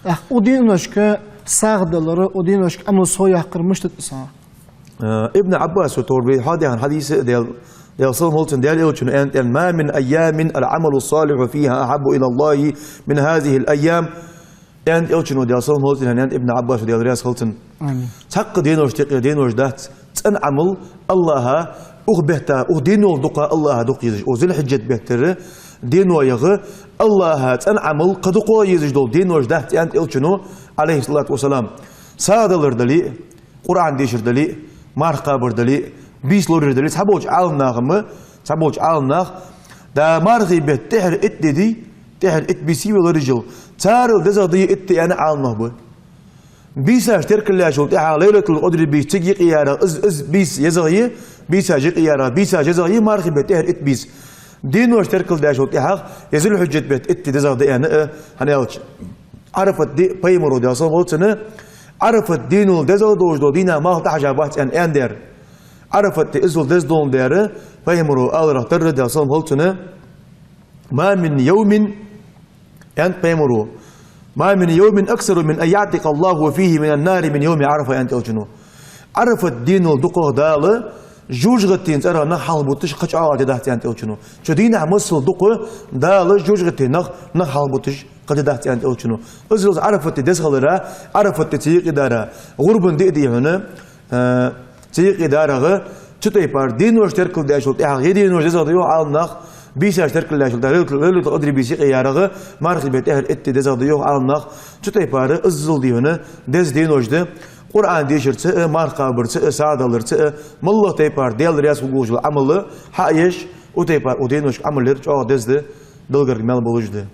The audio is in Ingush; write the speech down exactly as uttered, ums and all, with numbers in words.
ТӀаккха укх деношка сагӀа далар, укх деношка Ӏамал совъяккхар мишта да из? Э, Ибн Ӏаббаса товр бе хьадисан хьадис а, Даьла, Даьла салам хилда цунна, Даьла Элчано аьннад: «ما من أيام العمل الصالح فيها أحب إلى الله من هذه الأيام». Аьннад Элчано, Даьла салам хилда цунна, аьннад Ибн Ӏаббаса, Даьла раьза хилва цунна. Амин. Цхьаккха деношта юкъе денош дац цӀена Ӏамал АллахӀа укх бетта, укх денол дукха АллахӀа дукха езаш. Укх Зулхьиджат беттара денонех АллахӀа цӀена Ӏамал кхы дукха езаш дола денош дац, аьннад Элчано, Ӏалайхи ссалату вассалам. СагӀа далар дале а, Къуръан дешар дале а, марха кхабар дале а, бийса лораяр дале а, цхьаболча Ӏаламнаха ма, цхьаболча Ӏаламнаха, да мархий бетта тӀехьара итт ди дий, тӀехьара итт бийса вай лораеш йола, царел дезагӀа да итт ди аьнна Ӏаламнах ба. Бийсаш теркалдаьчул тӀехьагӀа Лайлатул-Къадри бийса цига юкъеярах, из, из бийса езагӀа я, бийсаш юкъеярах, бийсаш езагӀа я мархий бетта тӀехьара итт бийса. Денош теркалдаьчул тӀехьагӀа е Зулхьиджат бетта итт ди дезагӀа да аьнна, э, хӀана аьлча Ӏарафат ди, Пайхамаро, Даьла салам хилда цунна, Ӏарафат денал дезагӀа долаш дола дийнахьа малх тӀахьажа бац аьнна, аьннадар. Ӏарафат ди иззал деза доландаь, Пайхамаро аларах дар, Даьла салам хилда цунна: «ما من يوم», аьннад Пайхамаро, «ما من يوم أكثر من أن يعتق الله فيه من النار من يوم عرفة», аьннад Элчано. Ӏарафат денал дукхагӀа Дала жожагӀатен цӀерах нах хьалхабуташ кхы чӀоагӀа ди дац, аьннад Элчано. Цу дийнахьа масал дукха Дала жожагӀатен нах, нах хьалхабуташ кхы ди дац, аьннад Элчано. Иззал Ӏарафат ди деза хилара, Ӏарафат ди ца юкъедара, гӀурбан ди а дий хьона, э, ца юкъедарах, цу тайпара денош теркалдаьчул тӀехьагӀа е денош дезагӀа да йоах Ӏаламнаха, бийсаш теркалдаьчул тӀехьагӀа Лайлатул-, Лайлатул-Къадри бийса юкъеярах, мархий бетта тӀехьара итт ди дезагӀа да йоах Ӏаламнаха, цу тайпара иззал дий хьона деза денош да, Къуръан дешарца а, марха кхабарца а, сагӀа даларца а, моллагӀа тайпара Даьла раьза хургволаш йола Ӏамал хьаеш, укх тайпара укх деношка Ӏамал яр чӀоагӀа деза да, Даьла гарга маьл болаш да.